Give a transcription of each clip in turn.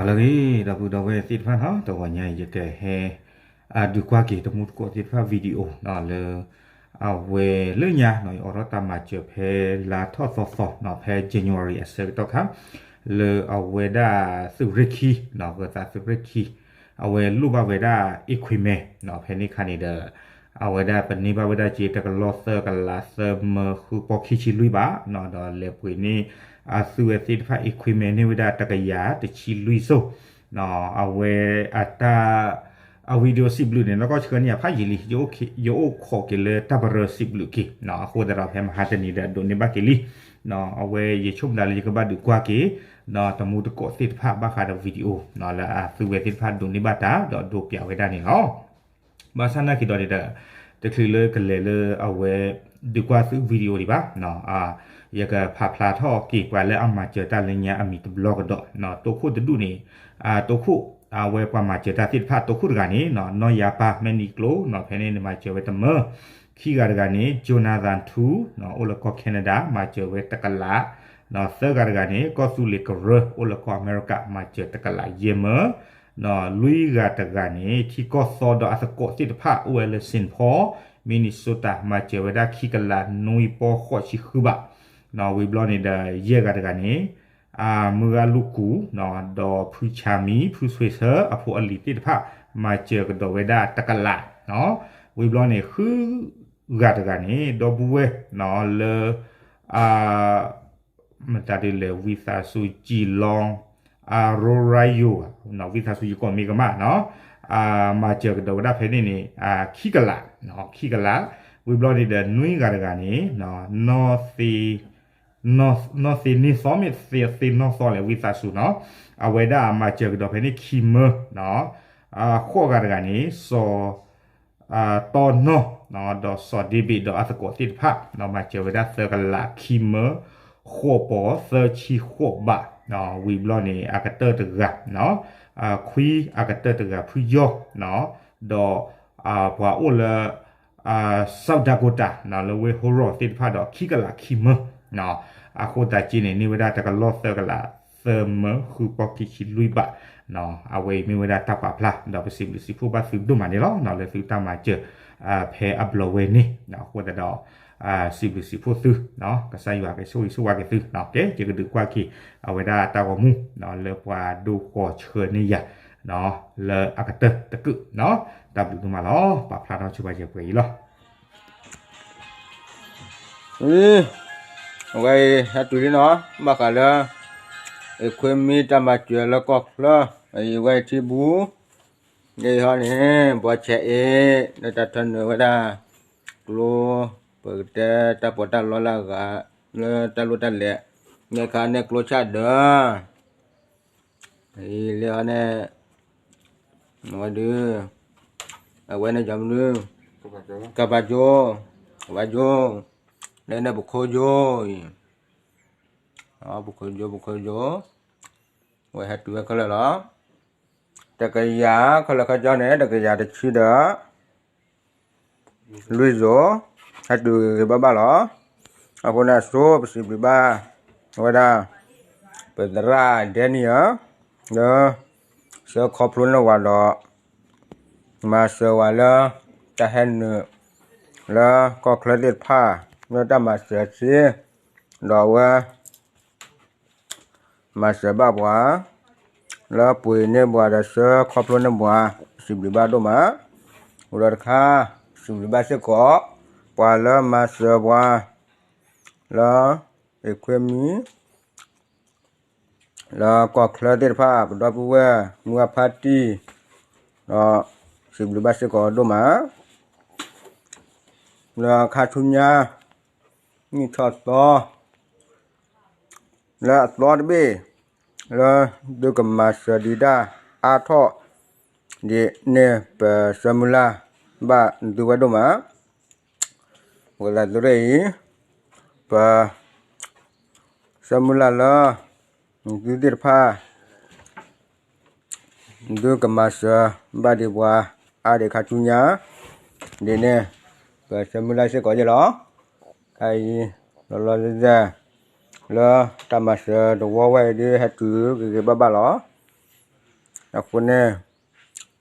အဂ့ၤ ဒီပုၢ်ဒီဝဲၢ်သ့ၣ်တဖၣ်နီၤ, တဂီၤညါအံၤ ယကဟဲ ဒုးကွၢ်က့ၤ တမူတကိးသ့ၣ်တဖၣ် video နီၤ လၢ အဝဲလၢညါနီၤ ယအိးထီၣ်တၢ်မၤစၢၤဖဲလါထီၣ်သီသီနီၤ ဖဲ January အဆၢကတီၢ်ခါ လၢအဝဲဒၣ်သုးရ့ၣ်ခံနီၤ ဂၢၤသးသုးရ့ၣ်ခံ အဝဲလိၣ်ဘၣ်ဝဲဒၣ် equipment နီၤ ဖဲန့ၣ်ခါန့ၣ်ဒီး အဝဲဒၣ်ပန့ၢ်ဘၣ်ဝဲဒၣ်က့ တကလီၢ်သၢကလးသၢမၢဃုပီၢ်ခံဆံလွံၢ်ဘးနီၤ ဒီးလဲၤပှ့ၤန့ၢ် အသုဝဲသ့ၣ်တဖၣ် equipment န့ၢ်ဝဲဒၣ်တကယၤတဆံလွံၢ်စိၣ်နီၤ အဝဲအတၢ် အ video စံးဘျုးန့ၣ် နီၢ်ကီၢ်ဆှၢန့ၢ်ယၤဖးယံာ်လံ ယအိၣ်ခိးက့ၤလၢတၢ်ပရၢစံးဘျုးက့ၤနီၤ အဃိသတးဒီးဖဲမဟါတနံၤဒီး ဒိးန့ၢ်ဘၣ်က့ၤလံနီၤ အဝဲယဆိကမိၣ်ဒၣ်လၢယကဘၣ်ဒုးကွၢ်က့ၤနီၤ တမူတကိးသ့ၣ်တဖၣ်ဘၣ်ဃးဒီး video နီၤ လၢအသုဝဲသ့ၣ်တဖၣ်ဒိးန့ၢ်ဘၣ်တၢ်ဒီးဒိးပျးဝဲဒၣ်န့ၣ်လီၤ. ဘၣ်ဆၣ်နာ်က့ၤဒီးန့ၣ်ဒီး တချုးလၢကလဲၤလၢအဝဲ ဒုးကွၢ်သု video ဒံးဘၣ်နီၤ ယကဖးဖျါထီၣ်က့ၤပှၤလၢအမၤစၢၤတၢ်လၢညါအမံၤတဘျီကဒီးနီၤ တိခိၣ်တဒူၣ်န့ၣ် တိခိၣ် အဝဲပှၤမၤစၢၤတၢ်သ့ၣ်တဖၣ် တိခိၣ်တဂၤန့ၣ်နီၤ နီၢ်ယါပၢ် မဲၣ်နံၤကျိနီၤ ဖဲန့ၣ်န့ၣ်မၤစၢၤဝဲတမၢ ခံဂၤတဂၤန့ၣ် Jonathan Tu နီၤ အိၣ်လၢကီၢ် Canada မၤစၢၤဝဲတကလး သၢဂၤတဂၤန့ၣ် ကီၢ်သူလ့ၤကရၢ အိၣ်လၢကီၢ်အမဲရကၤ မၤစၢၤတကလးယဲၢ်မၢ လွံၢ်ဂၤတဂၤန့ၣ် ထံကီၢ်သီဒီးအသကိးသ့ၣ်တဖၣ် အိၣ်ဝဲလၢ Saint Paul Minnesota မၤစၢၤဝဲဒၣ်ခံကလးနွံပီၢ်ဃိးဆံဃုဘး ဝံၤဘျီန့ၣ်ဒီး ယဲၢ်ဂၤတဂၤန့ၣ် အမုၢ်ဂၤလူၢ်ကူၣ် ဒီးဖုဆၣ်မံၤ ဖုဆွ့ဆၢ အဖိအလံၤသ့ၣ်တဖၣ် မၤစၢၤကဒီးဝဲဒၣ်တကလး ဝံၤဘျီန့ၣ် ဃုဂၤတဂၤန့ၣ် ဒီပုၢ်ဝဲၢ်လၢ မတၤဒ်လဲၣ် ဝံသးစူၤကံလီၤ အရိရါယိၤ ဝံသးစူၤယကိးမ့ၢ်ကမၣ်နီၤ မၤစၢၤကဒီးဝဲဒၣ်ဖဲန့ၣ်န့ၣ် ခံကလး ခံကလး ဝံၤဘျီန့ၣ်ဒီး နွံဂၤတဂၤန့ၣ် နီၢ်သ့ နီၢ်သ့န့ၢ်သီ မ့ၢ်သ့နီၢ်သီလဲၣ် ဝံသးစူၤနီၤ အဝဲဒၣ်မၤစၢၤကဒီးဖဲန့ၣ်ခံမၢ ဃိးဂၤတဂၤန့ၣ် စီၤ တီနီၢ် ဒီးစီၤဒ့ဘ့ၣ်ဒီးအသကိးသ့ၣ်တဖၣ် မၤစၢၤဝဲဒၣ်သၢကလးခံမၢ ဃိးပီၢ်သၢဆံဃိးဘး ဝံၤဘျီန့ၣ် အကတၢၢ်တဂၤ ခွံအကတၢၢ်တဂၤ ဖုယီၢ် ဒီး ပှၤအိၣ်လၢ South Dakota လၢဝ့ၢ် Hoyle သ့ၣ်တဖၣ်ဒီး ခံကလးခံမၢ အဃိသတးက့န့ၣ် န့ၢ်ဝဲဒၣ်တကလီၢ်သၢကလးသၢမၢဃုပီၢ်ခံဆံလွံၢ်ဘး အဝဲအံၤမ့ၢ်ဝဲဒၣ်တၢ်ပာ်ဖျါ ဒီးပစံးဘျုးစံးဖှိၣ်ဘၣ်သုဒိၣ်မးန့ၣ်လီၤ လၢသုတၢ်မၤစၢၤ ဖဲအဘျီဝဲန့ၣ် အဃိသတးဒီး စံးဘျုးစံးဖှိၣ်သု ကစၢ်ယွၤကဆိၣ်ဂ့ၤဆိၣ်ဝါက့ၤသု ကဲ ယကဒုးကွၢ်က့ၤ အဝဲဒၣ်တၢ်ဂီၤမူ လၢပှၤဒိကီၤဆှၢန့ၢ်ယၤ လၢအကတၢၢ်တကုး တၢ်ဘျုးဒိၣ်မးလီၤ ပာ်ဖျါထီၣ်ဆိပာ်စၢၤပှဲၤအံၤလီၤ. အဝဲအံၤ ဟဲတုၤလံနီၤ ဘၣ်ဃးလၢ အခွဲမံတၢ်မၤစၢၤလၢကီၢ်ချၢ အံၤဝဲအံၤထံဘူ အံၤဟီန့ၣ် ဘှီဆဲးအ့ၣ် လၢတၢ်ထၢနုာ်ဝဲဒၣ် ကျိ ပကတဲတၢ်ပီးတၢ်လီလၢအဂၤ လၢတၢ်လိၣ်တၢ်လဲၤ နဲခါန့ၣ်ကျိဆၣ်ဒၢ အံၤလၢဟီန့ၣ် အဝဲဒု အဝဲန့ၣ်ကမနုၤ ကပာ်ကၠိ ကပာ်ကၠိ လၢန့ၣ်ပခိၣ်ကၠိအံၤ ပခိၣ်ကၠိ ပခိၣ်ကၠိ အဝဲဟဲတုၤဝဲခဲလၢာ်လီၤ. တကယၤ ခဲလၢာ်ခဲဆ့န့ၣ် တကယၤတဆံဒီး လွံၢ်စိၤ ဟဲတုၤဂ့ၤဂ့ၤဘၣ်ဘၣ်လီၤ. အဃိန့ၣ်အဆိ ပစံးဘျုးဘၣ်ဝဲဒၣ် ပသရၣ်ဒဲနံၣ်ဧၢ လၢ ဆှၢခီဖျိန့ၢ်ဝဲဒီး မၤစၢၤဝဲလၢ တၢ်ဟဲနုာ် လၢကီၢ်ချၢသ့ၣ်တဖၣ် လၢတၢ်မၤစၢၤစ့ ဒီးအဝဲ မၤစၢၤဘၣ်ပှၤ လၢပှ့ၤန့ၢ်ပှၤဒီးဆှၢခီဖျိန့ၢ်ပှၤ စံးဘျုးဘၣ်ဒိၣ်မး, အိၣ်ဒီးတခါ စံးဘျုးဘၣ်စ့ၢ်ကီး ပှၤလၢမၤစၢၤပှၤ လၢ အခွဲမံ လၢကီၢ်ချၢသ့ၣ်တဖၣ် ပဒီပုၢ်ဝဲၢ် မုၢ်အဖါတံၢ် ဒီး စံးဘျုးဘၣ်စ့ၢ်ကီးဒိၣ်မး, လၢခါဆူညါ နံၣ်ထီၣ်သီ လၢအသီတဘ့ၣ် လၢသုကမၤစၢၤဒံးတၢ်အါထီၣ် ဒ်န့ၣ် ပဆၢမုၢ်လၢ်ဘၣ်သုဝဲဒိၣ်မး, ဝဲလၢသုရ့ၣ်အံၤ ပ ဆၢမုၢ်လၢ်လၢ သုသ့ၣ်တဖၣ် သုကမၤစၢၤဘၣ်ဒံးပှၤအါဒံးခါဆူညါ, ဒ်န့ၣ် ပဆၢမုၢ်လၢ်စ့ၢ်ကီးယဲၢ်လီၤ. ခဲအံၤ လီၤလီၤဆဲးဆဲး လၢတၢ်မၤစၢၤတဝီဝဲအံၤဒ်ဟဲတုၤဂ့ၤဂ့ၤဘၣ်ဘၣ်လီၤ. အဃိန့ၣ်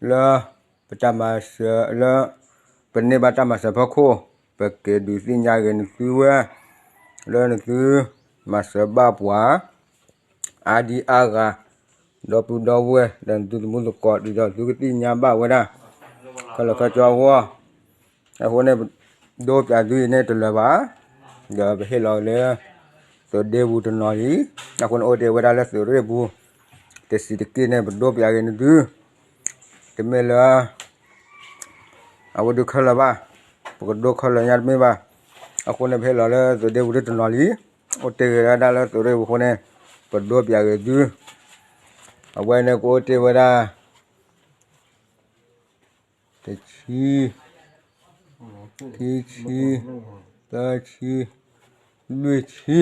လၢ ပတၢ်မၤစၢၤလၢ ပန့ၢ်ဘၣ်တၢ်မၤစၢၤဖီခိၣ် ပက့ၤဒုးသ့ၣ်ညါဂ့ၤနသုဝဲ လၢနသုမၤစၢၤဘၣ်ပှၤ အါဒံအါဂၤ ဒီပုၢ်ဒီဝဲၢ် ဒီးနသုသမုၢ်သကိး ဒ်သိးသုကသ့ၣ်ညါဘၣ်ဝဲဒၣ် ခဲလၢာ်ခဲဆ့အဂီၢ် အဃိန့ၣ် ဒိပၠးသုအံၤန့ၣ်တလၢာ်ဘၣ်, ဒီးပဟ့ၣ်လီၤလၢ သုးဒ့ပူၤတနီၤလံ, အဃိန့ၣ်အိၣ်တ့ၢ်ဝဲဒၣ်လၢသုးရ့ၣ်ပူၤ တဆံးတက့ၢ်န့ၣ် ပဒိပၠးက့ၤနသု, တမ့ၢ်လၢ အဝဲဒုးခဲလၢာ်ဘၣ်, ပကဒိခဲလၢာ်ညါတမ့ၢ်ဘၣ်, အဃိန့ၣ် ပဟ့ၣ်လီၤလၢသုးဒ့ပူၤတနီၤလံ, အိၣ်တ့ၢ်ဝဲဒၣ်လၢသုးရ့ၣ်ပူၤအဃိန့ၣ် ပဒိပၠးက့ၤသု, အဝဲန့ၣ်ကအိၣ်တ့ၢ်ဝဲဒၣ် တဆံ, ခံဆံ, သၢဆံ, လွံၢ်ဆံ,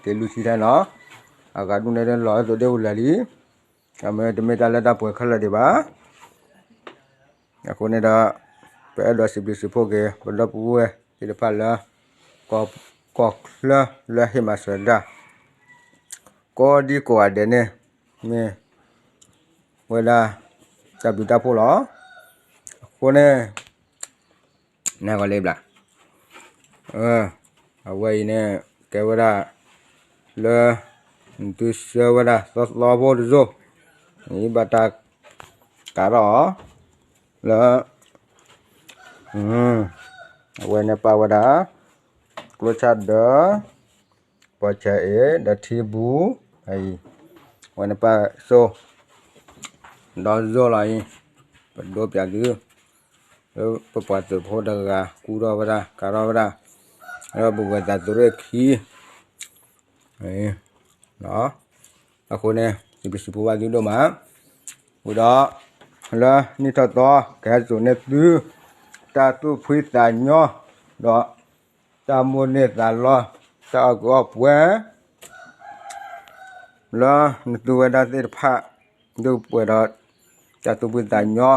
တ့ၢ်လွံၢ်ဆံထဲနီၤ, အဂၤဒူၣ်န့ၣ်လီၤသုးဒ့ပူၤလၢာ်လံ, အမ့ၢ်တမ့ၢ်တၢ်လၢတၢ်ပှဲၤခဲလၢာ်ဒံးဘၣ်, အဃိန့ၣ်ဒီး ပအဲၣ်ဒိးစံးဘျုးစံးဖှိၣ်က့ၤ ပဒီပုၢ်ဝဲၢ်သ့ၣ်တဖၣ်လၢ ကီၢ်ချၢလၢဟ့ၣ်မၤစၢၤတၢ် ကိးဒံကိးဂၤဒဲးန့ၣ် မ့ၢ်ဝဲဒၣ် တၢ်ဘျုးတၢ်ဖှိၣ်လီၤ. အဃိန့ၣ် နဂီၢ်လံဘျး, အဝဲအံၤန့ၣ် ကဲဝဲဒၣ် လၢ နသုဆှၢဝဲဒၣ်သီသီဖိတစိၢ်, နဘၣ်တၢ်ကးထီၣ်အီၤ လၢ အဝဲန့ၣ်ပာ်ဝဲဒၣ် ကျိဆၣ်ဒၢး ပီၢ်ဆၢအ့ၣ် ဒီးထံပူၤ အံၤ အဝဲန့ၣ်ပာ်စိ ဒီးယိၢ်လီၤအံၤ ပဒိပၠးသု လၢပပှၤသုးဖိတဂၤ ကူထီၣ်ဝဲဒၣ် ကးထီၣ်ဝဲဒၣ် လၢပဝဲသးသုးရ့ၣ်ခံ အဃိန့ၣ် စံးဘျုးစံးဖှိၣ်ဘၣ်သုဒိၣ်မး, ဝံၤဒီး လၢနံၣ်ထီၣ်သီ ကဟဲစိာ်န့ၢ်သု တၢ်သူၣ်ဖှံသးညီ ဒီး တၢ်မိၣ်န့ၢ်သးလီ တၢ်အီၣ်ကုးအီၣ်ပှဲၤ လၢနသူဝဲဒၣ်သ့ၣ်တဖၣ် ဒုးပှဲၤဒီး တၢ်သူၣ်ဖှံသးညီ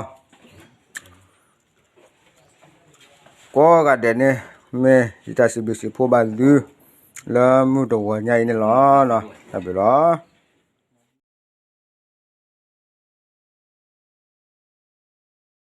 ကိးဂၤဒဲးန့ၣ် မ့ၢ်ယတၢ်စံးဘျုးစံးဖှိၣ်ဘၣ်သု လၢမုၢ်တဂီၤညါအံၤန့ၣ်လီၤ. တၢ်ဘျုးလီၤ.